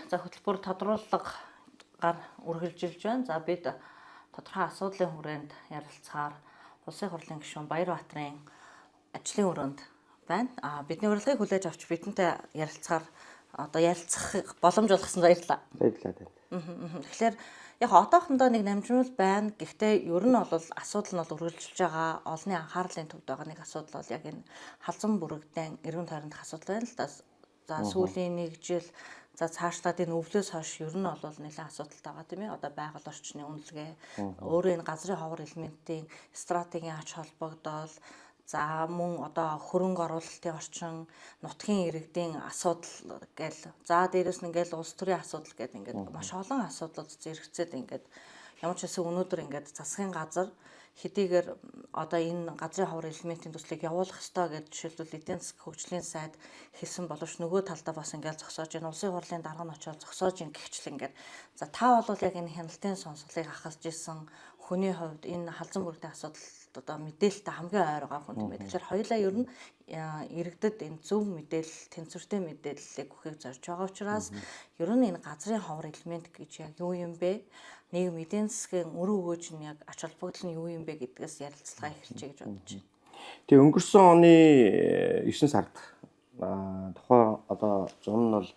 За хөтөлбөр тодруулгаар үргэлжилж байна. За бид тодорхой асуудлын хүрээнд ярилцахаар Улсын хурлын гишүүн Баярбаатарын ажлын өрөөнд байна. Бидний урилгыг хүлээж авч бидэнтэй ярилцахаар одоо ярилцах боломж олгосон баярлалаа. Баярлалаа танд. Тэгэхээр яг одоохондоо нэг намжмал байна. Гэхдээ ер нь бол асуудал нь бол үргэлжилж байгаа. Олонний анхаарлын төвд байгаа нэг асуудал бол яг энэ халзан бүрэгдэн эргэн тойрондох асуудал байна л да. За сүүлийн нэг жил за цаашлаад энэ өвлөөс хойш ер нь бол нэлээд асуудалтай байгаа, тийм ээ. Одоо байгаль орчны үнэлгээ, өөрөө энэ газрын ховор элементийн стратегийн ач холбогдол, за мөн одоо хөрөнгө оруулалтын орчин, нутгийн иргэдийн асуудал гээл, за дээрэс нь ингээл улс төрийн асуудал гэдэг ингээд маш олон асуудлууд зэрэгцээд ингээд ямар ч байсан өнөөдөр ингээд засгийн газар хэдийгээр одоо энэ газрын ховор элементийн төслийг явуулах ёстой гэж жишээлбэл эдийн засгийн хөгжлийн сайд хэлсэн боловч нөгөө талдаа бас ингээд зогсоож энэ улсын хурлын дарга нь очиод зогсоож ин гихчлэн ингээд за та бол яг энэ хяналтын сонсголыг ахалж исэн хүний хувьд энэ халзан бүрэгдэх асуудал одоо мэдээлэлтэй хамгийн ойр байгаа хүн тийм ээ. Тэгэхээр хоёулаа ер нь иргэдэд энэ зөв мэдээлэл, тэнцвэртэй мэдээллийг өгөхийг зорж байгаа учраас ер нь энэ газрын ховор элемент гэж яг юу юм бэ? Нийгэм эдийн засгийн үр өгөөж нь яг ач холбогдол нь юу юм бэ гэдгээс ярилцлага эхэлжээ гэж бодож байна. Тэгээ өнгөрсөн оны 9 сард тухайн одоо зун нь бол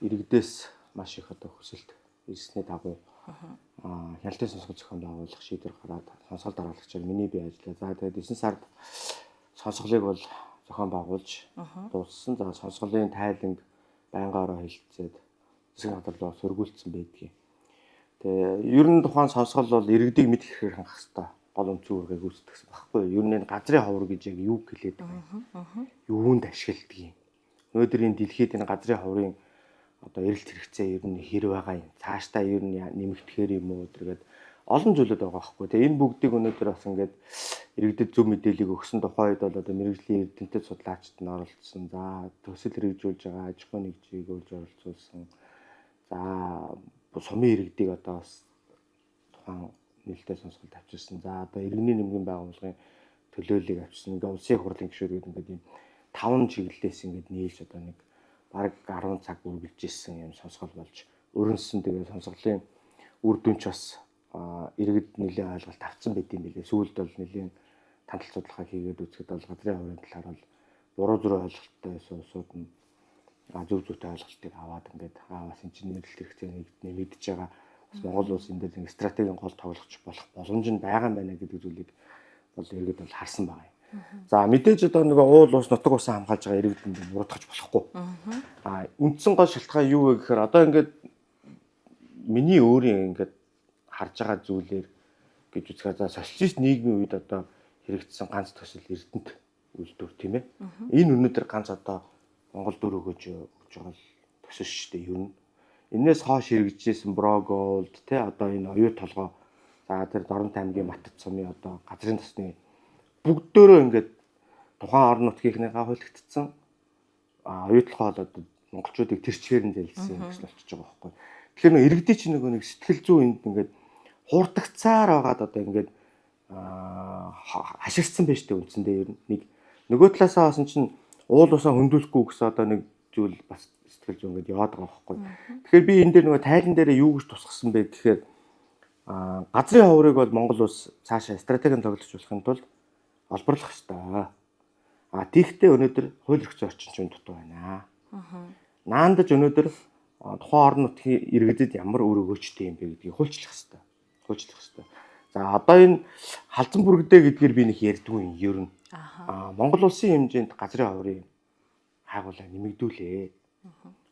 иргэдээс маш их одоо хүсэлт ирсний дагуу хяналтын сонсгол зохион байгуулах шийдвэр гараад сонсгол дараалагчаар миний бие ажиллаа. За тэгээд 9 сард сонсголыг бол зохион байгуулж дууссан. За сонсголын тайланг байнга ороо хэлэлцээд засгийн газар руу сөргүүлсэн байдгийг. Тэгээ ер нь тухайн сонсгол бол иргэдийг мэд хэрхээр хангах хэвээр гол үндсэн үүргийг гүйцэтгэсэн багхгүй. Ер нь энэ газрын ховор гэж яг юу хэлээд байгаа юм? Юунд ашигладаг юм? Өнөөдөр энэ дэлхийд энэ газрын ховорын одоо эрэлт хэрэгцээ ер нь хэр байгаа юм? Цаашдаа ер нь нэмэгдэхээр юм уу? Тэргээд олон зүйлүүд байгаа байхгүй. Тэгээ энэ бүгдийг өнөөдөр бас ингээд иргэдэд зөв мэдээллийг өгсөн тухай үед бол одоо мэрэгжлийн эрдэмтэд судлаачид нь оролцсон. За төсөл хэрэгжүүлж байгаа аж ахуйн нэгжийг үрж оролцуулсан. За сумын иргэдийг одоо бас тухайн нээлттэй сонсголт авчирсан. За одоо иргэний нэмгийн байгууллагын төлөөллийг авчирсан. Ингээ улсын хурлын гишүүд гэдэг ингээд ийм таван чиглэлээс ингээд нийлж одоо нэг бараг 10 цаг үргэлжсэн юм сонсгол болж өрнөсөн. Тэгээ сонсголын үр дүн ч бас иргэд нэлээд ойлголт авсан байт юм билээ. Сүүлд бол нэлээд тандал судалгаа хийгээд үзэхэд бол газрын хувийн талаар бол буруу зүрх ойлголттой байсан улсууд нь зөв зүйтэй ойлголтыг аваад ингээд бас энэ чинь нэрэлт хэрэгцээ нэмэгдэж байгаа. Бас Монгол улс энэ дээр нэг стратегийн гол тоглогч болох боломж нь байгаа юм байна гэдэг зүйлийг бол иргэд бол харсан байгаа юм. За мэдээж одоо нөгөө уул ус нутаг усаа хамгаалж байгаа иргэдэнд буруутгах болохгүй. Үндсэн гол шалтгаан юу вэ гэхээр одоо ингээд миний өөрийн ингээд харж байгаа зүйлээр гэж үзэхээр за социалист нийгмийн үед одоо хэрэгжсэн ганц төсөл Эрдэнэт үйлдвэр тийм ээ. Энэ өнөөдөр ганц одоо Монгол дүр өгөөж өгч байгаа л төсөл шүү дээ ер нь. Энээс хойш хэрэгжижсэн Броголд те одоо энэ оюу толгой за тэр Дорнот аймгийн Матат сумын одоо газрын тосны бүгдөөрөө ингээд тухайн орон нутгийнхныгаа хуйлагдсан. Оюу толгой бол одоо монголчуудыг тэр чигээр нь зэлсэн гэсэн болчихж байгаа байхгүй. Тэгэхээр нөгөө иргэдийн чинь нөгөө нэг сэтгэл зүй энд ингээд хуурдагцаар байгаад одоо ингээд хашигдсан байж тээ үндсэндээ ер нь нэг нөгөө талаасаа басан чинь уул усаа хөндүүлэхгүй гэсэн одоо нэг зүйл бас сэтгэл зүй ингээд яваад байгаа байхгүй. Тэгэхээр би энэ дээр нөгөө тайлан дээрээ юу гэж тусгасан бэ гэхээр газрын ховрыг бол Монгол улс цаашаа стратегийн тоглогч болохын тулд олборлох ёстой. Тийхтэй өнөөдөр хууль эрх зүйн орчин чинь дутуу байна. Наандаж өнөөдөр тухайн орон нутгийн иргэдэд ямар үр өгөөчтэй юм бэ гэдгийг хуульчлах ёстой. Хуульчлах ёстой. За одоо энэ халзан бүрэгдээ гэдгээр би нэг ярьдгүй юм ер нь. Монгол улсын хэмжээнд газрын ховрын хайгуулаа нэмэгдүүлээ.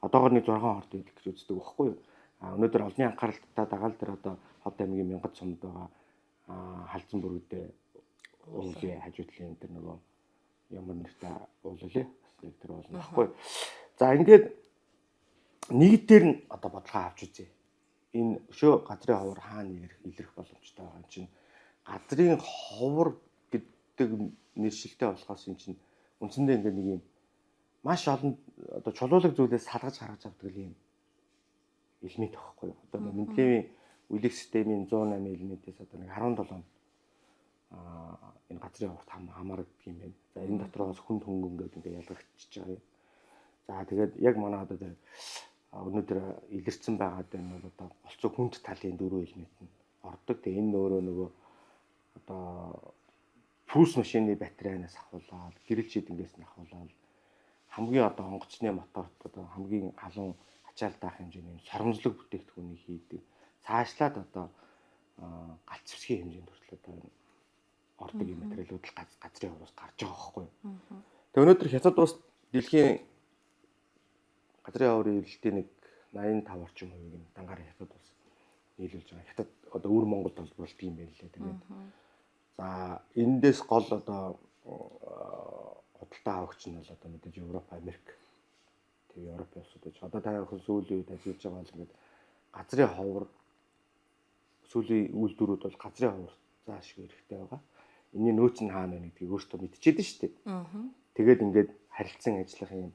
Одоогор нэг 6 хорт байдаг гэж үздэг байхгүй юу? Өнөөдөр олонний анхааралтай дагаал дээр одоо Хот аймгийн Мянгат сумд байгаа халзан бүрэгдээ уулын хажуу талын тэр нөгөө ямар нэртэй уул лээ. Бас яг тэр уул байхгүй юу? За ингээд нэг дээр нь одоо бодлогоо авч үзье. Энэ өшөө газрын ховор хаана илэрх боломжтой байгаа юм чинь газрын ховор гэдэг нэршилтэй болохоос энэ чинь үндсэндээ ингээд нэг юм маш олон одоо чулуулаг зүйлээс салгаж гаргаж авдаг юм элемент байхгүй юу? Одоо Менделеевийн үеийн системийн 108 элементээс одоо нэг 17 энэ газрын ховорт хамаардаг юм байна. За энэ дотор бас хүн хөнгөн ингээд ингээд ялгагдчихж байгаа юм. За тэгээд яг манай одоо тэр Өнөөдөр илэрсэн байгаад энэ бол одоо голцоо хүнд талын дөрвөн элемент нь ордог. Тэгээ энэ өөрөө нөгөө одоо пульс машины батарейнаас ахуулаад, гэрэл шийдэнгээс нь ахуулаад хамгийн одоо онгоцны моторт одоо хамгийн халуун ачаал даах хэмжээний юм сормзлог бүтээгдэхүүнийг хийдэг. Цаашлаад одоо галт зэвсгийн хэмжээнд хүртэл одоо ордог юм материалууд л газрын ховроос гарч байгаа байхгүй юу. Тэгээ өнөөдөр Хятад улс дэлхийн газрын ховрын эрэлтийн нэг 85 орчим хувийг нь дангаар Хятад улс нийлүүлж байгаа. Хятад одоо өвөр Монголд холбоолдог юм байна лээ. Тэгээд за эндээс гол одоо худалдаа авагч нь бол одоо мэдээж Европ, Америк. Тэгээ Европын улсууд байж. Одоо та бүхэн сүүлийн үед ажиллаж байгаа бол ингээд газрын ховор сүүлийн үйлдвэрүүд бол газрын ховор заашгүй хэрэгтэй байгаа. Энийн нөөц нь хаана байна гэдгийг өөртөө мэдчихэд шүү дээ. Тэгээд ингээд харилцан ажиллах юм,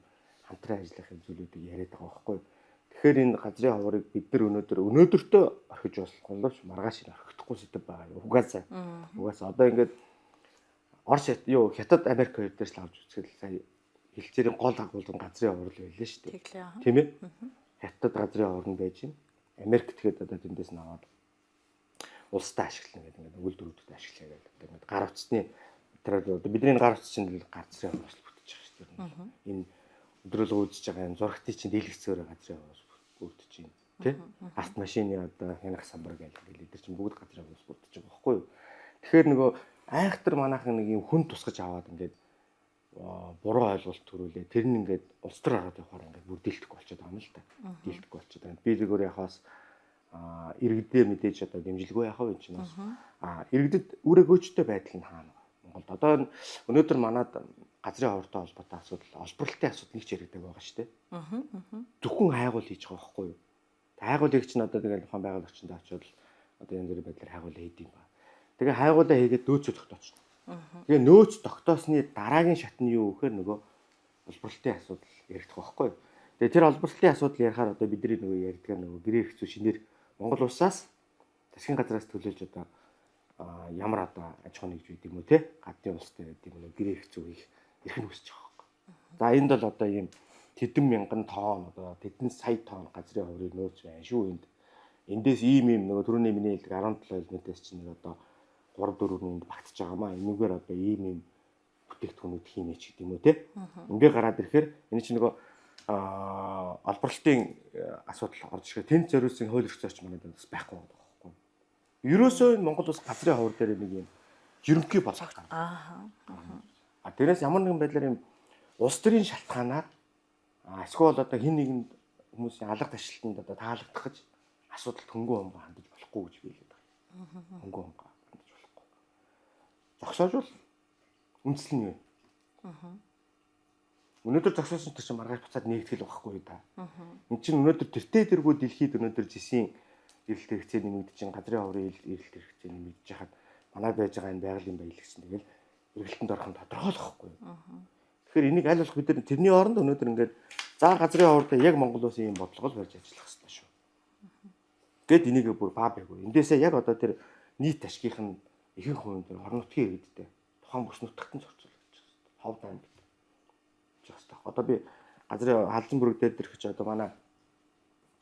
хамтран ажиллах юм зүйлүүдийг яриад байгаа байхгүй юу? Тэгэхээр энэ газрын ховорыг бид нар өнөөдөртөө орхиж болох боловч маргааш нь орхихдохгүй сэдэв байгаа юм. Угаасаа. Угаасаа одоо ингээд Орос юу Хятад Америк хоёр дээрс л авч үзэхэд сая хэлцээрийн гол агуулга нь газрын ховор л байлаа шүү дээ. Тийм ээ? Хятад газрын ховор нь байж байна. Америк тэгэхэд одоо тэндээс нь аваад улстай ашиглана гэдэг ингээд үйлдвэрүүдэд ашиглая гэдэг. Одоо ингээд гар утасны материал одоо бидний гар утас чинь газрын ховроос л бүтэж байгаа шүү дээ. Энэ өдрөөлгөө үзэж байгаа энэ зурагтын чинь дийлгэцээр газрын ховроос бүрдэж байна. Тэ? Автомашины одоо хянах самбар гэх ингээд эдгээр чинь бүгд газрын ховроос бүрдэж байгаа байхгүй юу? Тэгэхээр нөгөө айхтар манайхан нэг юм хүн тусгаж аваад ингээд буруу ойлголт төрүүлээ. Тэр нь ингээд улс төр ороод явахаар ингээд бүр дийлдэхгүй болчиход байгаа юм л та. Дийлдэхгүй болчиход байна. Би зүгээр яхаас иргэдээ мэдээж одоо дэмжлэгүй яхав энэ чинь бас иргэдэд үрэгөөчтэй байдал нь хаана вэ? Монголд одоо өнөөдөр манад газрын ховортой холбоотой асуудал, олборлолтын асуудал нэг ч яригдаг байгаа шүү дээ. Зөвхөн хайгуул хийж байгаа байхгүй юу? Хайгуулыг чинь одоо тэгэл ухаан байгаль орчинд очиод одоо янз бүрийн байдлаар хайгуулаа хийд юм ба. Тэгээ хайгуулаа хийгээд нөөц тогтоочно. Тэгээ нөөц тогтоосны дараагийн шат нь юу гэхээр нөгөө олборлолтын асуудал яригдах байхгүй юу? Тэгээ тэр олборлолтын асуудал ярихаар одоо бидний нөгөө ярьдаг нөгөө гэрээ эрх зүй шинээр Монгол улсаас засгийн газраас төлөөлж одоо ямар одоо аж ахуй нэгж байд юм уу те гадны улстай байд юм уу гэрээ эрх зүй хийх эрх нь үүсэж байгаа байхгүй. За энд бол одоо ийм тэдэн мянган тонн одоо тэдэн сая тонн газрын ховрын нөөц байна шүү энд. Эндээс ийм ийм нөгөө түрүүний миний хэлдэг 17 элементээс чинь нэг одоо 3 4 энд багтж байгаа маа. Энүүгээр одоо ийм ийм бүтээгдэхүүнүүд хийнэ ч гэдэг юм уу те. Ингээ гараад ирэхээр энэ чинь нөгөө олборлолтын асуудал орж ирэхээр тэнд зориулсан хууль эрх зүйч манайд бас байхгүй байгаа байхгүй. Ерөөсөө энэ Монгол улс газрын ховор дээр нэг юм жирэмхий болгох гар. А тэрээс ямар нэгэн байдлаар юм улс төрийн шалтгаанаар эсвэл одоо хин нэгэнд хүмүүсийн алга ташлалтанд одоо таалагдах гэж асуудалд хөнгөн хонгоо хандаж болохгүй гэж би хэлээд байгаа. Хөнгөн хонгоо хандаж болохгүй. Зогсоож бол үндсэл нь юу? Өнөөдөр зогсоосон тэр чинь маргааш буцаад нэгтгэл байхгүй да. Энд чинь өнөөдөр тэртээ тэргүй дэлхийд өнөөдөр зэсийн эрэлт хэрэгцээ нэмэгдэж чинь газрын ховрын эрэлт хэрэгцээ нэмэгдэж хахад манай байж байгаа энэ байгалийн баялаг чинь тэгэл эргэлтэнд орох нь тодорхой л байхгүй. Тэгэхээр энийг аль болох бид нар тэрний оронд өнөөдөр ингээд за газрын ховортой яг Монгол улсын ийм бодлого л барьж ажиллах хэрэгтэй шүү. Гэт энийг бүр баа байггүй. Эндээсээ яг одоо тэр нийт ашигийнх нь ихэнх хувийн тэр орон нутгийн иргэдтэй тухайн бүс нутагт нь зохицуулах гэж байна. Ховд аймагт. Хэрэгтэй. Одоо би газрын халзан бүрэг дээр дэрх гэж одоо манай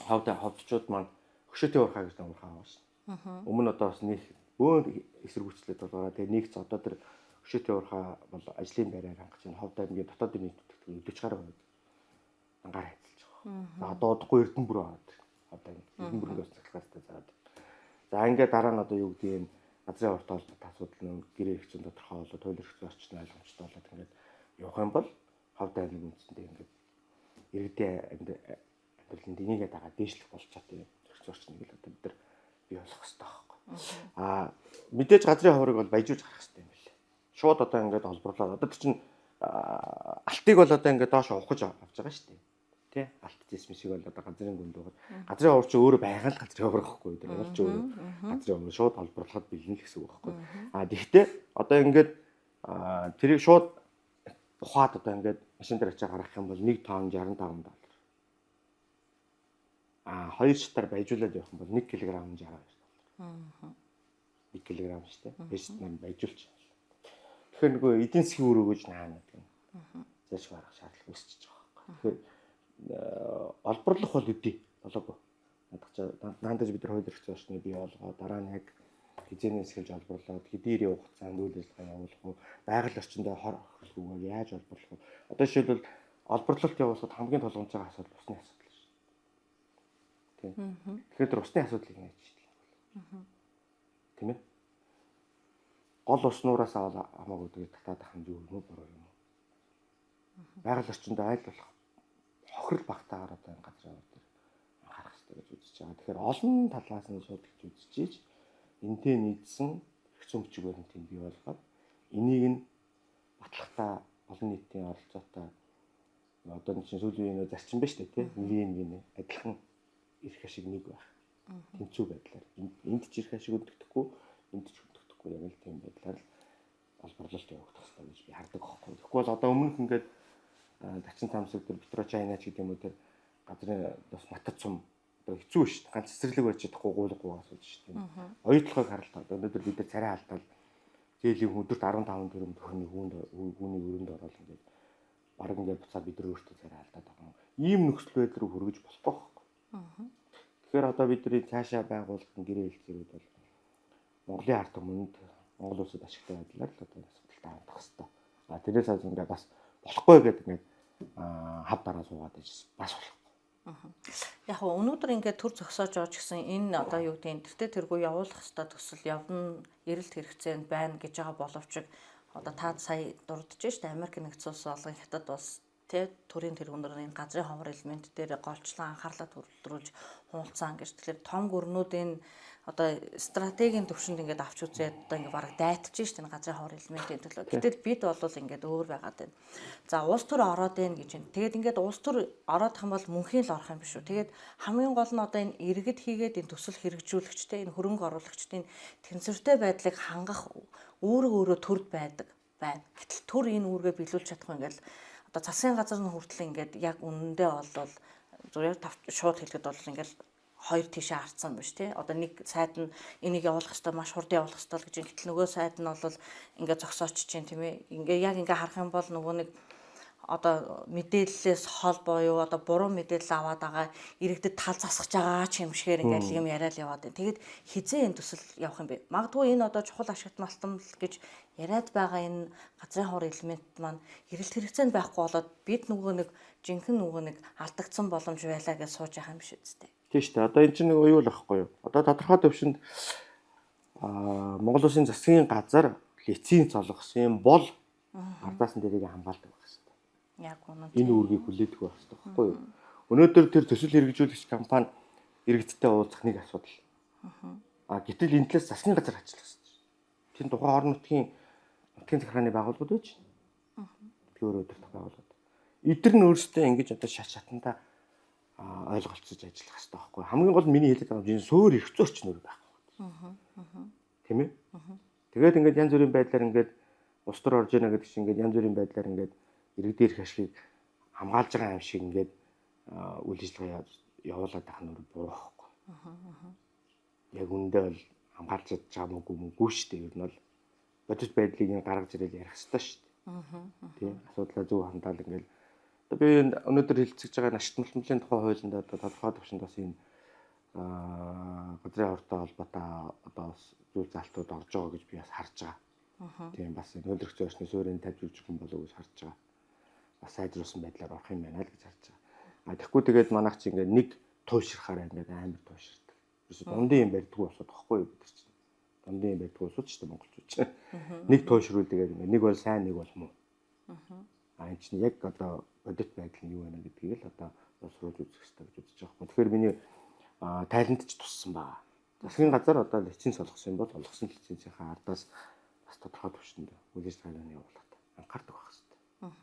ховд ховдчууд маань хөшөөтэй уурхаа гэж уурхаа аваа шин. Өмнө одоо бас нэг бөөн эсэргүүцлээд болоороо тэгээ нэг ч одоо тэр хөшөөтэй уурхаа бол ажлын байраар хангаж байна. Ховд аймгийн дотоодын нийт бүтээгдэхүүн 40 гаруй хувь ангаар хайцалж байгаа. За одоо удахгүй Эрдэнэ бүр аваад. Одоо Эрдэнэ бүрнгээс цахилгаастай зараад. За ингээд дараа нь одоо юу гэдэг юм газрын ховортой холбоотой асуудал нь гэрээ эрх зүйн тодорхой болоод хууль эрх зүйн орчин ойлгомжтой болоод ингээд явах юм бол ховд аймаг үндсэндээ ингээд иргэдийн амьдралын дэнийгээ дагаад дээшлэх болцоотой юм зохицол орчныг л одоо бид нар бий болгох хэрэгтэй байхгүй. Аа мэдээж газрын ховорыг бол баяжуулж гаргах хэрэгтэй юм байна. Шууд одоо ингээд олборлоод одоо тэр чинь алтыг бол одоо ингээд доош авах гэж авч байгаа шүү дээ. Тэ алт зэсмисийг бол одоо газрын гүнд байгаа. Газрын ховор чи өөрөө байгаа л газрын ховор гэхгүй. Тэр бол чи өөрөө газрын ховор шууд олборлоход бэлэн л гэсэн үг байхгүй. Аа тэгвэл одоо ингээд тэрийг шууд ухаад одоо ингээд машин дээр ачаа гаргах юм бол 1 тонн 65 доллар. А хоёр шатаар баяжуулаад явах юм бол 1 кг 62 доллар. 1 кг шүү дээ. Хоёр шатаар баяжуулж. Тэгэхээр нөгөө эдийн засгийн үр өгөөж наана гэдэг нь. Зайлшгүй арга шаардлага үүсчихэж байгаа байхгүй. Тэгэхээр олборлох бол өдий болоогүй. Надад ч наандаж бид нар хууль эрх зүйн орчныг бий болгоо дараа нь яг хизээнээс эхэлж олборлоод хэдийрийн хугацаанд үйл ажиллагаа явуулах уу, байгаль орчиндөө хор хохирлгүйгээр яаж олборлох уу? Одоо жишээлбэл олборлолт явуулахад хамгийн тулгамж байгаа асуудал усны асуудал шүү. Тийм. Тэгэхээр тэр усны асуудлыг яаж шийдэх юм бол? Тийм ээ. Гол ус нуураас авал хамаагүй тэгээд татаад ах нь юу юм уу, буруу юм уу? Байгаль орчиндөө айл болох хохирол багтаагаар одоо энэ газар аваад тэр анхаарах хэрэгтэй гэж үзэж байгаа. Тэгэхээр олон талаас нь судалж үзчихийж энтэй нийцсэн эрх зүйн бичиг баримтыг бий болгоод энийг нь батлахтаа олон нийтийн оролцоотой одоо нэг чинь сүүлийн үеийн зарчим байна шүү дээ, тий? Нэг нэг адилхан эрх ашиг нэг байх. Тэнцүү байдлаар энд ч эрх ашиг өндөгдөхгүй, энд ч өндөгдөхгүй яг л тийм байдлаар л олборлолт явагдах хэрэгтэй гэж би хардаг аахгүй. Тэгэхгүй бол одоо өмнөх ингээд Дачин тамсаг дээр Петро Чайна ч гэдэг юм уу тэр газрын бас матад сум одоо хэцүү шүү дээ. Ганц цэцэрлэг байж чадахгүй гуйлгуугаа асууж шүү дээ. Оюутлогыг харалтаа. Одоо өнөөдөр бид нар царай алдаал зээлийн өдөрт 15 тэрбум төгрөгийн хүүний өрөөнд ороод ингээд бараг ингээд буцаад бид нар өөрсдөө царай алдаад байгаа юм. Ийм нөхцөл байдал руу хүргэж болохгүй байхгүй. Тэгэхээр одоо бидний цаашаа байгуулах гэрээ хэлцээрүүд бол Монголын ард түмэнд Монгол улсад ашигтай байдлаар л одоо асуудалтай хандах хэрэгтэй. А тэрээс хойш ингээд бас болохгүй гэдэг ингээд хав дараа суугаад байж бас болохгүй. Яг хөө өнөөдөр ингээд төр зогсоож байгаа ч гэсэн энэ одоо юу гэдгийг тэртээ тэргүй явуулах ёстой төсөл явна, эрэлт хэрэгцээнд байна гэж байгаа боловч одоо та сая дурдж штэ Америк нэгдсэн улс болон Хятад улс тэ төрийн тэргүүнээр энэ газрын ховор элемент дээр голчлон анхаарлаа төвлөрүүлж хуулцсан гэж. Тэгэхээр том гүрнүүдийн одоо стратегийн төвшөнд ингээд авч үзээд одоо ингээд бараг дайтж штэ энэ газрын ховор элементийн төлөө. Гэтэл бид бол ингээд өөр байгаад байна. За улс төр ороод байна гэж байна. Тэгээд ингээд улс төр ороодох юм бол мөнхийн л орох юм биш үү. Тэгээд хамгийн гол нь одоо энэ иргэд хийгээд энэ төсөл хэрэгжүүлэгчтэй энэ хөрөнгө оруулагчдын тэнцвэртэй байдлыг хангах үүрэг өөрөө төрд байдаг байна. Гэтэл төр энэ үүргээ биелүүлж чадахгүй ингээд одоо засгийн газар нь хүртэл ингээд яг үнэндээ бол зүгээр шууд хэлэхэд бол ингээд хоёр тийшээ харцсан биш тий. Одоо нэг сайд нь энийг явуулах хэрэгтэй маш хурдан явуулах хэрэгтэй л гэж. Гэтэл нөгөө сайд нь бол ингээд зогсооч чинь тийм ээ. Ингээ яг ингээ харах юм бол нөгөө нэг одоо мэдээллээс хол буюу одоо буруу мэдээлэл аваад байгаа иргэдэд тал засах байгаа ч юм шигээр ингээд юм яриад яваад байна. Тэгээд хизээ энэ төсөл явах юм бэ? Магадгүй энэ одоо чухал ашигт малтамл гэж яриад байгаа энэ газрын хор элемент маань эрэлт хэрэгцээнд байхгүй болоод бид нөгөө нэг жинхэнэ нөгөө нэг алдагдсан боломж байлаа гэж сууж байгаа юм биш үстэй. Тийм шүү дээ. Одоо энэ чинь нэг юу л байхгүй юу? Одоо тодорхой төвшөнд Монгол Улсын засгийн газар лиценз олгосон бол ардаас нь тэрийг хамгаалдаг байх хэрэгтэй. Яг үнэн. Энэ үүргийг хүлээдэг байх хэрэгтэй байхгүй юу? Өнөөдөр тэр төсөл хэрэгжүүлэгч компани иргэдтэй уулзах нэг асуудал. Гэтэл энэ талаас засгийн газар ажиллах хэрэгтэй. Тэр тухайн орон нутгийн захиргааны байгууллагууд байж байна. Тэр өөрөө өдөртөх байгууллагууд. Эдгээр нь өөрсдөө ингэж одоо шат шатандаа ойлголцож ажиллах хэрэгтэй байхгүй. Хамгийн гол нь миний хэлээд байгаа юм суур эрх зүйн орчин өөр байхгүй. Тийм ээ? Тэгээд ингээд янз бүрийн байдлаар ингээд улс төр орж ийнэ гэдэг чинь ингээд янз бүрийн байдлаар ингээд иргэдийн эрх ашигыг хамгаалж байгаа юм шиг ингээд үйл ажиллагаа явуулаад байх нь буруу байхгүй. Яг үүндээ бол хамгаалж чадж байгаа мөг үгүй шүү дээ. Ер нь бол бодит байдлыг нь гаргаж ирэл ярих хэрэгтэй шүү дээ. Тийм асуудлаа зөв хандаал ингээд одоо би өнөөдөр хэлцэж байгаа ашигт малтмлын тухай хуулинд одоо тодорхой төвшөнд бас энэ газрын хортой холбоотой одоо бас зүйл залтууд орж байгаа гэж би бас харж байгаа. Тийм бас энэ хууль эрх зүйн орчны суурийг тавьж өгч юм болов уу гэж харж байгаа. Бас сайжруулсан байдлаар орох юм байна л гэж харж байгаа. А тэгэхгүй тэгээд манайх чи ингээд нэг туйшрахаар ингээд амар туйширдаг. Ерөөсө дундын юм барьдгүй болоод тахгүй юу бид нар чинь. Дундын юм барьдгүй болоод ч гэдэг монголчууд чинь. Нэг туйшруул тэгээд ингээд нэг бол сайн нэг бол муу. А энэ чинь яг одоо бодит байдал нь юу байна гэдгийг л одоо боловсруулж үзэх хэрэгтэй гэж үзэж байгаа юм. Тэгэхээр миний тайланд ч туссан байгаа. Засгийн газар одоо лиценз олгосон бол олгосон лицензийнхаа ардаас бас тодорхой түвшинд үйл ажиллагааг явуулахад анхаардаг байх хэрэгтэй.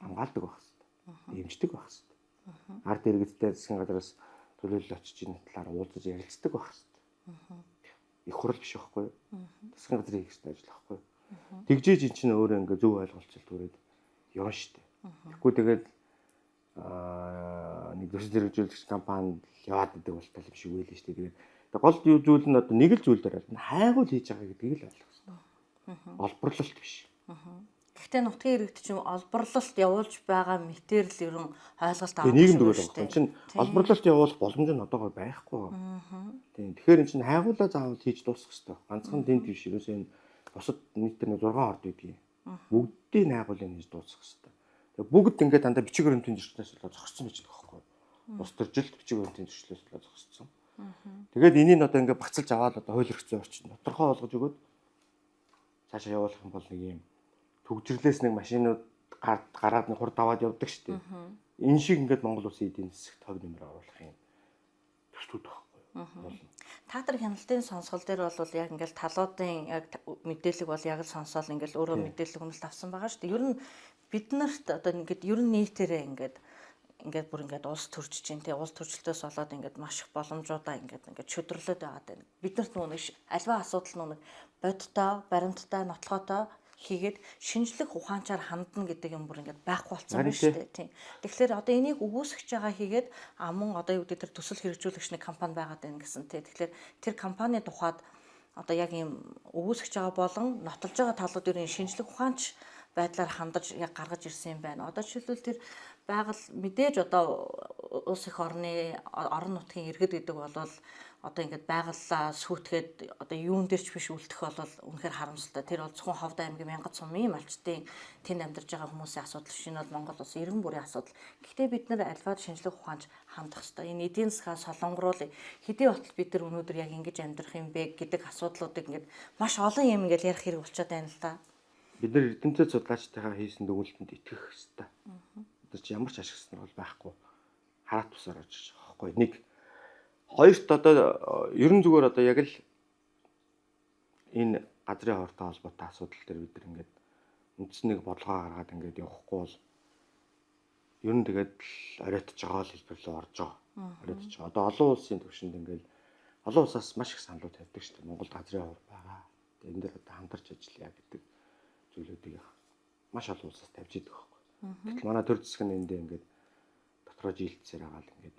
Хамгаалдаг байх хэрэгтэй. Дэмждэг байх хэрэгтэй. Ард иргэдтэй засгийн газараас төлөөлөл очиж энэ талаар уулзаж ярилцдаг байх хэрэгтэй. Их хурал биш байхгүй юу? Засгийн газрын хийх ёстой ажил байхгүй юу? Тэгжээж эн чинь өөрөө ингээ зөв ойлголцолт хүрээд явна штэ. Тэгэхгүй тэгээд нэг төсөл хэрэгжүүлэгч компани яваад идэг болтол юм шиг байлээ штэ. Тэгээд гол зүйл нь одоо нэг л зүйл дээр хайгуул хийж байгаа гэдгийг л ойлгох хэрэгтэй. Олборлолт биш. Гэхдээ нутгийн иргэд чинь олборлолт явуулж байгаа мэтэр л ерөн ойлголт авах нийгэм зүгээр байгаа. Чинь олборлолт явуулах боломж нь одоогоор байхгүй. Тийм. Тэгэхээр эн чинь хайгуулаа заавал хийж дуусгах хэрэгтэй. Ганцхан тэнд биш. Ерөөсөө энэ бусад нийтээр 6 орд байдгийг. Бүгдийг хайгуулыг хийж дуусгах хэрэгтэй. Тэгээ бүгд ингээд дандаа бичиг баримтын зөрчлөөс болоод зогссон байж байгаа байхгүй. Улс төржилт бичиг баримтын зөрчлөөс болоод зогссон. Тэгээд энийг одоо ингээд багцалж аваад одоо хууль эрх зүйн орчин тодорхой болгож өгөөд цаашаа явуулах юм бол нэг юм түгжрлээс нэг машинууд гараад нэг хурд аваад явдаг шүү дээ. Энэ шиг ингээд Монгол улсын эдийн засагт тог нэмэр оруулах юм төслүүд байхгүй юу? Та нар хяналтын сонсгол дээр бол яг ингээд талуудын яг мэдээлэл бол яг л сонсоол ингээд өөрөө мэдээлэл хүнэлт авсан байгаа шүү дээ. Ер нь бид нарт одоо ингээд ер нь нийтээрээ ингээд бүр ингээд улс төрж чинь тий улс төрчлөлтөөс болоод ингээд маш их боломжуудаа ингээд шөдөрлөд байгаа даа. Бид нарт нүг альва асуудал нүг бодтой, баримттай, нотлохотой хийгээд шинжлэх ухаанчаар хандна гэдэг юм бүр ингээд байхгүй болсон байна шүү дээ. Тийм. Тэгэхээр одоо энийг өгөөсгөж байгаа хийгээд мөн одоо юу гэдэг тэр төсөл хэрэгжүүлэгч нэг компани байгаад байна гэсэн тий. Тэгэхээр тэр компани тухайд одоо яг ийм өгөөсгөж байгаа болон нотолж байгаа талууд ер нь шинжлэх ухаанч байдлаар хандаж яг гаргаж ирсэн юм байна. Одоо жишээлбэл тэр байгаль мэдээж одоо улс их орны орон нутгийн иргэд гэдэг бол одоо ингээд байгалаа сүйтгэхэд одоо юун дээр ч биш үлдэх бол үнэхээр харамсалтай. Тэр бол зөвхөн Ховд аймгийн Мянгат сумын малчдын тэнд амьдарч байгаа хүмүүсийн асуудал биш. Энэ бол Монгол улсын иргэн бүрийн асуудал. Гэхдээ бид нар альваад шинжлэх ухаанч хандах ёстой. Энэ эдийн засгаа солонгоруул хэдий болтол бид нар өнөөдөр яг ингэж амьдрах юм бэ гэдэг асуудлуудыг ингээд маш олон юм ингээд ярих хэрэг болчиход байна л да. Бид нар эрдэмтэд судлаачдынхаа хийсэн дүгнэлтэнд итгэх ёстой. Одоо чи ямар ч ашиг сонирхол байхгүй хараат тусаар орж байгаа байхгүй. Нэг хоёрт одоо ерөн зүгээр одоо яг л энэ газрын хортой холбоотой асуудал дээр бид нар ингээд үндсэн нэг бодлогоо гаргаад ингээд явахгүй бол ер нь тэгээд оройтж байгаа л хэлбэр рүү орж байгаа. Оройтж байгаа. Одоо олон улсын түвшинд ингээд олон улсаас маш их саналууд тавьдаг шүү дээ. Монголд газрын хор байгаа. Тэгээд энэ дээр одоо хамтарч ажиллая гэдэг зүйлүүдийг маш олон улсаас тавьж идэг байхгүй. Гэтэл манай төр засаг нь эндээ ингээд дотроо жилтсээр байгаа л ингээд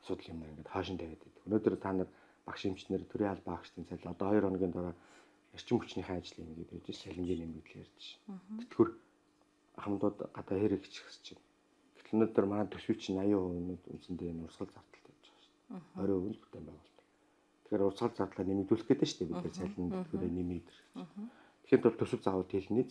асуудал юм ингээд хаашин тавиад байдаг. Өнөөдөр та нар багш эмчнэр төрийн албан агчдын цалин одоо 2 хоногийн дараа эрчим хүчнийхээ ажлыг ингээд явж цалингийн нэмэгдэл ярьж шин. Тэтгэвэр ахмадууд гадаа хэрэг хийчих чинь. Гэтэл өнөөдөр манай төсвийн чинь 80% үндсэндээ энэ урсгал зардал тавьж байгаа шүү дээ. 20% л бүтээн байгуулалт. Тэгэхээр урсгал зардлаа нэмэгдүүлэх гэдэг шүү дээ. Бид нар цалин тэтгэврээ нэмээд. Тэгэхээр бол төсөв заавал хэлнэ.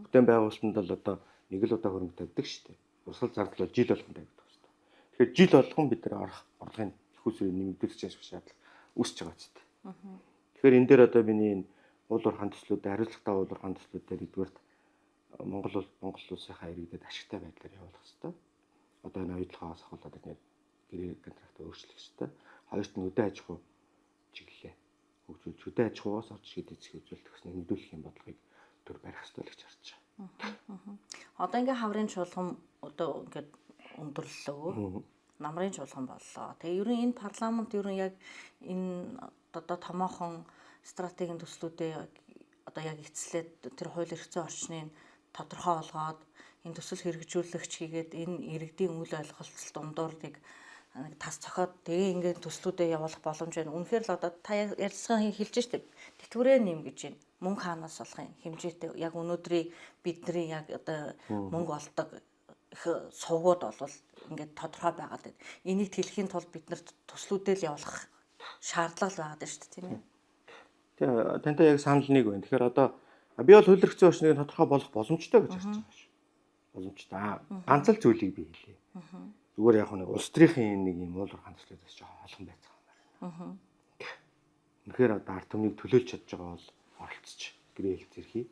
Бүтээн байгуулалтанд бол одоо нэг л удаа хөрөнгө тавьдаг шүү дээ. Урсгал зардал бол жил болгон тавигдах хэрэгтэй. Тэгэхээр жил болгон бид нар орох орлогын их усрыг нэмэгдүүлэх шаардлага үүсэж байгаа ч тийм. Тэгэхээр энэ дээр одоо миний энэ уул уурхайн төслүүдээ хариуцлагатай уул уурхайн төслүүдээ нэгдүгээрт Монгол улсынхаа иргэдэд ашигтай байдлаар явуулах хэрэгтэй. Одоо энэ оюутлогоос ахуулаад ингээд гэрээ контракт өөрчлөх хэрэгтэй. Хоёрт нь хөдөө аж ахуй чиглэлээ хөгжүүлж хөдөө аж ахуйгаас орж ирэх эцэг үзүүлэлт гэсэн нэмэгдүүлэх юм бодлогыг төр барих хэрэгтэй л гэж харж байгаа. Одоо ингээ хаврын чуулган одоо ингээд өндөрлөө. Намрын чуулган боллоо. Тэгээ ерөн энэ парламент ерөн яг энэ одоо томоохон стратегийн төслүүдээ одоо яг эцэслээд тэр хууль эрх зүйн орчныг тодорхой болгоод энэ төсөл хэрэгжүүлэгч хийгээд энэ иргэдийн үл ойлголцол дундуурыг нэг тас цохиод тэгээ ингээд төслүүдээ явуулах боломж байна. Үнэхээр л одоо та ярилцлагын хэлж штеп. Тэтгэврээ нэм гэж байна. Мөнгө хаанаас олох юм хэмжээтэй яг өнөөдрийн бидний яг одоо мөнгө олдог их сувгууд бол ингээд тодорхой байгаад байна. Энийг тэлэхийн тулд бид нарт төслүүдээ л явуулах шаардлага л байгаад байна шүү дээ, тийм ээ. Тийм, тантай яг санал нэг байна. Тэгэхээр одоо би бол хууль эрх зүйн орчныг тодорхой болох боломжтой гэж харж байгаа шүү. Боломжтой. Ганц л зүйлийг би хэлье. Зүгээр яг нэг улс төрийн нэг юм уул уурхайн төслүүдээс жоохон холхон байцгаана. Үнэхээр одоо ард түмнийг төлөөлж чадж байгаа бол оролцож гэрээ хэлцэрхий.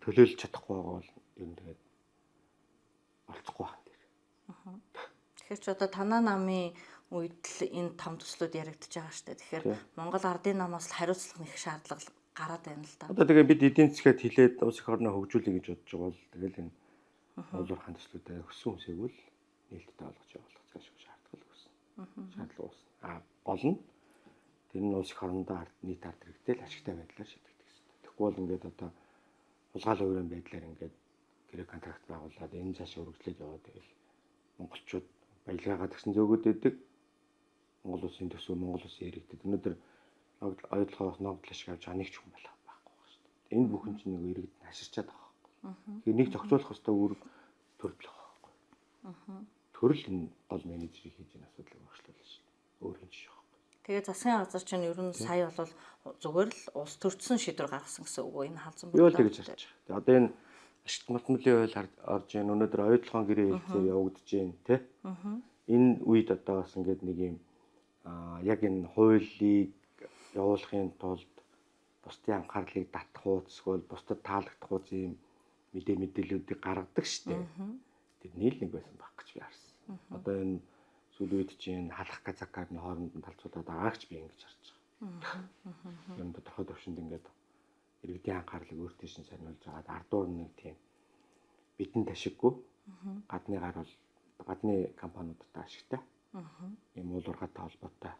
Төлөөлж чадахгүй байгаа бол ер нь тэгээд оролцохгүй байх дээр. Тэгэхээр ч одоо танаа намын үед л энэ том төслүүд яригдчихэж байгаа шүү дээ. Тэгэхээр Монгол ардын намаас л хариуцлага нэх шаардлага гараад байна л да. Одоо тэгээ бид эдийн засгаад хилээд улс их орноо хөгжүүлье гэж бодож байгаа бол тэгэл энэ уул уурхайн төслүүдээ өссөн үсээгүүл нээлттэй болгож явуулах цаашаа шаардлага үүснэ. Шаардлага үүснэ. Гол нь тэр нь улс их орондоо нийт ард иргэдээ л ашигтай байдлаар шийдэгдэх хэрэгтэй. Тэгэхгүй бол ингээд одоо хулгаал өөрийн байдлаар ингээд гэрээ контракт байгуулад энэ цаашаа үргэлжлээд яваад тэгэл монголчууд баялгаагаа тэгсэн зөөгөөд өгдөг. Монгол улсын төсөв, Монгол улсын иргэдэд өнөөдөр оюутлогоос ногдол ашиг авч байгаа нэг ч хүн байх байхгүй байна шүү дээ. Энэ бүхэн чинь нэг иргэд хаширчаад байгаа байхгүй. Тэгэхээр нэг зохицуулах ёстой үүрэг төрөл байгаа байхгүй. Төрөл энэ гол менежерийг хийж энэ асуудлыг өөрчлүүлнэ шүү дээ. Өөр хин жишээ байхгүй. Тэгээ засгийн газар чинь ер нь сая бол зүгээр л улс төрчсөн шийдвэр гаргасан гэсэн үг үү? Энэ халзан бүрдээ. Юу л тэгж харж байгаа. Тэгээ одоо энэ ашигт малтмлын хууль орж ийн өнөөдөр оюутлогын гэрээ хэлцээр явагдаж байна тий. Энэ үед одоо бас ингээд нэг юм яг энэ хуулийг явуулахын тулд бусдын анхаарлыг татах уу эсвэл бусдад таалагдах уу ийм мэдээллүүдийг гаргадаг штеп. Тэр нийл нэг байсан байх гэж би харсан. Одоо энэ сүүл үед чинь халах казакаар нь хооронд нь талцуулаад байгаагч би ингэж харж байгаа. Юм тодорхой төвшөнд ингээд иргэдийн анхаарлыг өөр тийш нь сорниулж байгаад ардуур нэг тийм бидэнд ашиггүй гадны гар бол гадны компаниудад ашигтай. Ийм уул уурхайтай холбоотой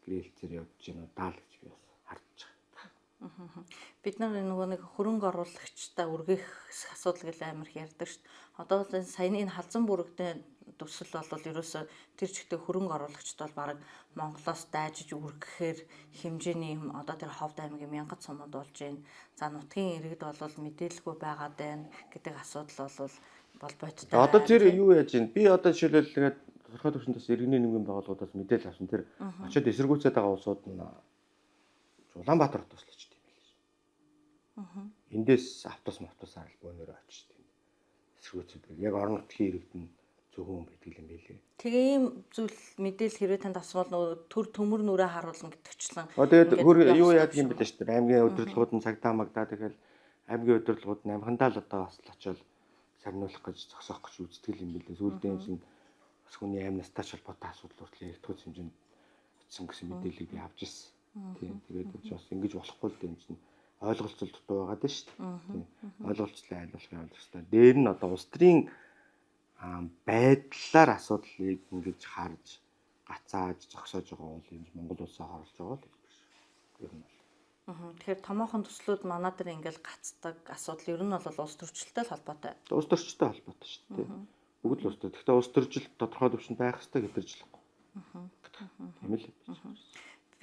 гэрээлцээр явж байна даа л гэж би бас харж байгаа. Бид нар нөгөө нэг хөрөнгө оруулагчтай үргэх асуудал гэл амар их ярьдаг шүү дээ. Одоо бол энэ саяны энэ халзан бүрэгдээ төсөл бол ерөөсөө тэр чигтээ хөрөнгө оруулагчд бол бараг Монголоос дайжиж үргэхээр хэмжээний юм одоо тэр Ховд аймгийн мянгат сумууд болж байна. За нутгийн иргэд бол мэдээлэлгүй байгаад байна гэдэг асуудал бол бодиттой. Одоо тэр юу яаж байна? Би одоо жишээлбэл тэгээд тодорхой түвшинд бас иргэний нийгмийн байгууллагуудаас мэдээлэл авсан. Тэр очиод эсэргүүцээд байгаа улсууд нь Улаанбаатар хотоос л очиж юм билээ. Эндээс автобус мавтобусаар л бөөнөрөө очиж тийм. Эсэргүүцээд яг орон нутгийн иргэд нь зөвхөн байдаг юм билээ. Тэгээ ийм зүйл мэдээлэл хэрвээ танд авсан бол нөгөө төр төмөр нүрээ харуулна гэдэгчлэн. Тэгээд хөр юу яадаг юм бэлээ шүү дээ. Аймгийн удирдлагууд нь цагдаа магдаа тэгэл аймгийн удирдлагууд нь амхандаа л одоо бас л очиод сарниулах гэж зогсоох гэж үздэг юм билээ. Сүүлдээ юм чинь бас хүний амь настай ч холбоотой асуудал хүртэл яригдах хэмжээнд очсон гэсэн мэдээллийг би авч ирсэн. Тийм. Тэгээд бас ингэж болохгүй л юм чинь ойлголцол дутуу байгаа даа шүү дээ. Тийм. Ойлголцлоо айлуулах юм бол хэвээр. Дээр нь одоо улс төрийн байдлаар асуудлыг ингэж харж гацааж зогсоож байгаа бол энэ Монгол улсаа хорлож байгаа л биш. Ер нь бол. Тэгэхээр томоохон төслүүд манай дээр ингээл гацдаг асуудал ер нь бол улс төрчлөлтэй л холбоотой. Улс төрчтэй холбоотой шүү дээ. Бүгд л улс төр. Гэхдээ улс төржил тодорхой түвшинд байх ёстой гэтэржлэхгүй. Тийм л.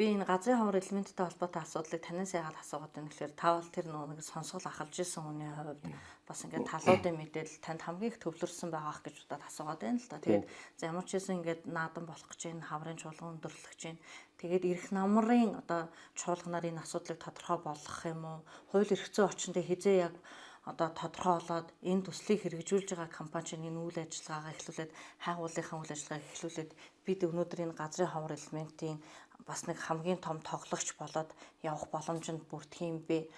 Би энэ газрын ховор элементтэй холбоотой асуудлыг танаас яагаад асуугаад байна гэхээр та бол тэр нөгөө нэг сонсгол ахалж исэн хүний хувьд бас ингээд талуудын мэдээлэл танд хамгийн их төвлөрсөн байгаах гэж удаад асуугаад байна л да. Тэгээд за ямар ч байсан ингээд наадам болох гэж байна, хаврын чуулган өндөрлөх гэж байна. Тэгээд эрх намрын одоо чуулганаар энэ асуудлыг тодорхой болгох юм уу? Хууль эрх зүйн орчинд хизээ яг одоо тодорхойлоод энэ төслийг хэрэгжүүлж байгаа компани чинь энэ үйл ажиллагаагаа эхлүүлээд хайгуулынхаа үйл ажиллагааг эхлүүлээд бид өнөөдөр энэ газрын ховор элементийн бас нэг хамгийн том тоглогч болоод явах боломжинд бүрдэх юм бэ?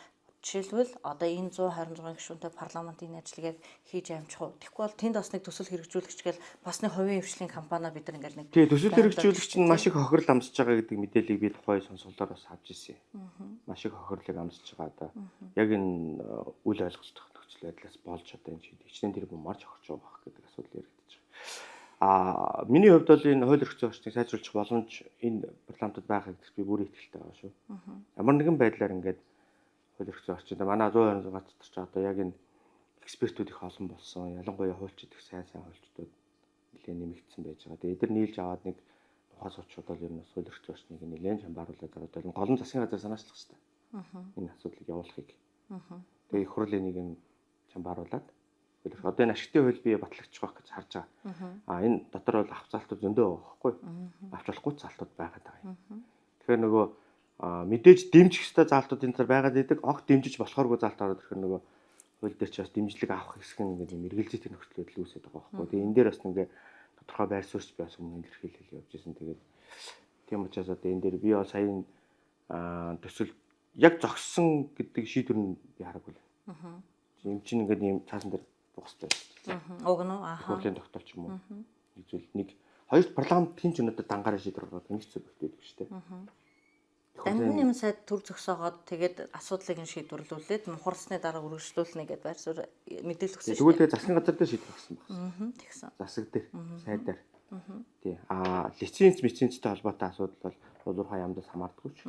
Жишээлбэл одоо энэ 126 гишүүнтэй парламент энэ ажлыг яг хийж амжих уу? Тэгэхгүй бол тэнд бас нэг төсөл хэрэгжүүлэгч гээл бас нэг хувийн хвшлийн компани бид нар ингээл нэг Тий, төсөл хэрэгжүүлэгч нь маш их хохирол амсаж байгаа гэдэг мэдээллийг би тухайн сонсголоор бас авч ирсэн. Маш их хохирлыг амсаж байгаа одоо. Яг энэ үл ойлголцох нөхцөл байдлаас болж одоо энэ хичнээн тэр бумарч хохирч байгаа байх гэдэг асуудал яригдчих. А миний хувьд бол энэ хууль эрх зүйн орчныг сайжруулах боломж энэ парламентод байгаа гэдэгт би бүр итгэлтэй байгаа шүү. Ямар нэгэн байдлаар ингээд хууль эрх зүйн орчинд манай 126 дотор ч одоо яг энэ экспертүүд их олон болсон. Ялангуяа хуульчид их сайн хуульчдууд нэлээд нэмэгдсэн байж байгаа. Тэгээ эдгээр нийлж аваад нэг тухай суучууд бол ер нь бас хууль эрх зүйн орчныг нэлээд чамбааруулаад байгаа. Гол нь засгийн газар санаачлах хэрэгтэй. Энэ асуудлыг явуулахыг. Тэгээ их хурлын нэг нь чамбааруулад одоо энэ ашигтай хууль бие батлагдчих байх гэж харж байгаа. А энэ дотор бол авах залтууд зөндөө байгаа байхгүй. Авч болохгүй залтууд байгаад байгаа юм. Тэгэхээр нөгөө мэдээж дэмжих ёстой заалтууд энэ төр байгаад идэг. Огт дэмжиж болохооргүй заалт ороод ирэхээр нөгөө хууль дээр чи бас дэмжлэг авах хэсэг нь ингээд юм эргэлзээтэй нөхцөл байдал үүсээд байгаа байхгүй. Тэгээ энэ дээр бас ингээ тодорхой байр суурьч би бас өмнө илэрхийлэл явж исэн. Тэгээд тийм учраас одоо энэ дээр би бол сая төсөл яг зогссон гэдэг шийдвэр нь би хараагүй л. Юм чинь ингээд ийм цаасан дээр буух хэрэгтэй. Уг нь уу? Аха. Хурлын тогтоол ч юм уу. Нэг зүйл нэг хоёр парламент хин ч өнөөдөр дангаараа шийдвэр гаргаад нэг зүйл өгдөг шүү дээ. Дампин нэмэн сайд төр зөксөөгоод тэгээд асуудлыг нь шийдвэрлүүлээд мухарсны дараа үргэлжлүүлнэ гэдээ байр суурь мэдээлэл өгсөн шүү дээ. Тэгвэл тэгээд засгийн газар дээр шийдвэр гаргасан байна. Тэгсэн. Засаг дээр, сайдаар. Тий. А лиценз лицензтэй холбоотой асуудал бол улуурхай яамдаас хамаардаггүй ч.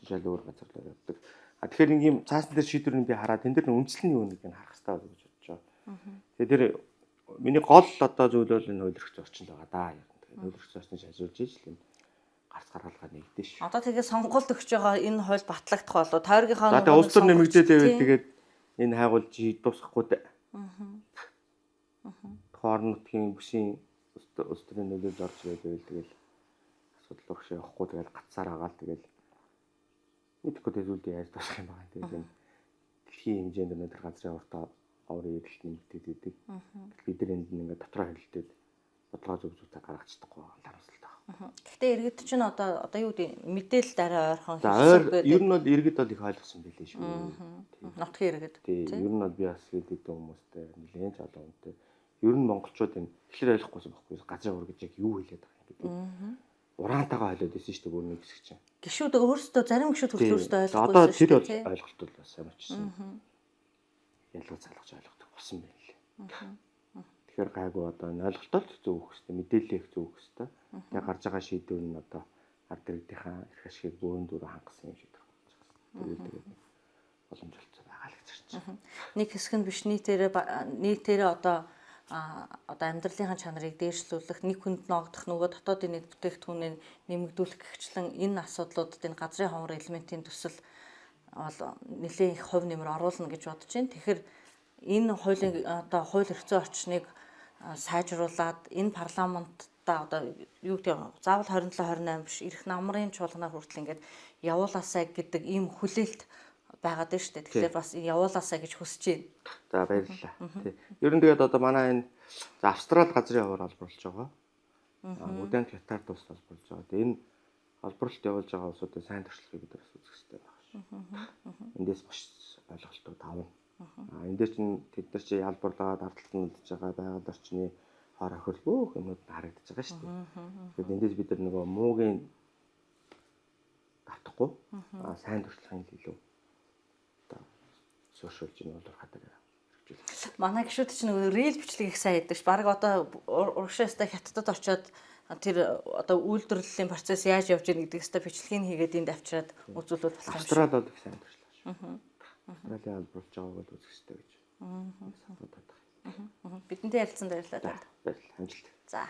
Жишээл өөр газар руу явдаг. А тэгэхээр нэг юм цаасан дээр шийдвэр нь би хараад энэ дэр нь үндсэл нь юу нэг нь харах хэрэгтэй гэж бодож байгаа. Тэгээд тэр миний гол одоо зүйл бол энэ хууль эрх зүйн орчинд байгаа даа. Тэгээд хууль эрх зүйн орчныг шажуулж ижил юм. Гарц гаргалгаа нэгдэн ш. Одоо тэгээ сонгуульд өгч байгаа энэ хууль батлагдах болов тойргийнхаа За тэгээ улс төр нэмэгдээд байвал тэгээд энэ хайгуул чи дуусахгүй дээ. Тухайн орон нутгийн бүсийн улс төрийн нөлөөлөл орж ирээд байвал тэгэл асуудал урагш явахгүй тэгэл гацсаар агаал тэгэл мэдэхгүй тэгээ зүйлд яаж дуусах юм байгаа. Тэгэл энэ дэлхийн хэмжээнд өнөөдөр газрын уртаа оврын эрэлт нэмэгдээд идэг. Бид нар энд ингээд дотроо хэрэлдээд бодлогоо зөв зөвтэй гаргаж чадахгүй байгаа харамсалтай байна. Гэхдээ иргэд чинь одоо юу гэдэг мэдээлэлд арай ойрхон хэвсэргүй. Ер нь бол иргэд бол их ойлгосон байлээ шүү. Нутгийн иргэд. Тийм. Ер нь бол би бас гэдэг хүмүүстэй нэлээд ч олон хүнтэй. Ер нь монголчууд энэ тэгэхээр ойлгохгүйсэн байхгүй газрын уур гэж яг юу хэлээд байгаа юм гэдэг. Ураантайгаа ойлоод байсан шүү дээ бүр нэг хэсэг чинь. Гишүүд өөрсдөө зарим гишүүд хүртэл өөрсдөө ойлгохгүй Одоо тэр бол ойлголт бол бас ямар ч гэсэн. Ялгаж залгаж ойлгодог болсон байна лээ. Тэгэхээр гайгүй одоо энэ ойлголтоор зөв өгөх хэрэгтэй, мэдээлэл их зөв өгөх хэрэгтэй. Тэгээ гарч байгаа шийдвэр нь одоо ард иргэдийнхаа эрх ашигыг бөөн дүүрэн хангасан юм шийдвэр болж байгаа. Тэгээд боломж олцоо байгаа л гэж харж байна. Нэг хэсэг нь биш нийтээрээ одоо амьдралынхаа чанарыг дээшлүүлэх, нэг хүнд ноогдох нөгөө дотоодын нийт бүтээгдэхүүнийг нэмэгдүүлэх гэгчлэн энэ асуудлуудад энэ газрын ховор элементийн төсөл бол нэлээд их хувь нэмэр оруулна гэж бодож байна. Тэгэхээр энэ хуулийн одоо хууль эрх зүйн орчныг сайжруулад энэ парламентта одоо юу гэдэг заавал 27 28 биш ирэх намрын чуулганаар хүртэл ингээд явуулаасай гэдэг ийм хүлээлт байгаад байна шүү дээ. Тэгэхээр бас явуулаасай гэж хүсэж байна. За баярлалаа. Тий. Ер нь тэгээд одоо манай энэ за Австрал газрын ховор олборлож байгаа. Удант Хятад улс олборлож байгаа. Тэгээд энэ олборлолт явуулж байгаа улсуудын сайн туршлагыг бид бас үзэх хэрэгтэй байна шүү. Эндээс маш ойлголтууд авна. Эндээс чинь тэд нар чи ялбарлаад ардталт нь үлдэж байгаа байгаль орчны хор хохирол бүх юмнууд харагдаж байгаа шүү дээ. Тэгэхээр эндээс бид нар нөгөө муугийн давтахгүй сайн туршлагын илүү одоо сууршуулж ийн бол хатаг хэрэгжүүлэх. Манай гишүүд чинь нөгөө рил бичлэг их сайн хийдэг ш. Бараг одоо урагшаа өстой хятадд очиод тэр одоо үйлдвэрлэлийн процесс яаж явж гин гэдэг өстой бичлэгийг хийгээд энд авчираад үзүүлвэл болох юм шиг. Австрал бол их сайн туршлага шүү. Австралийн албарлаж байгааг бол үзэх хэрэгтэй гэж. Бодоод байгаа. Бидэнтэй ярилцсан баярлалаа танд. Баярлалаа. Амжилт. За.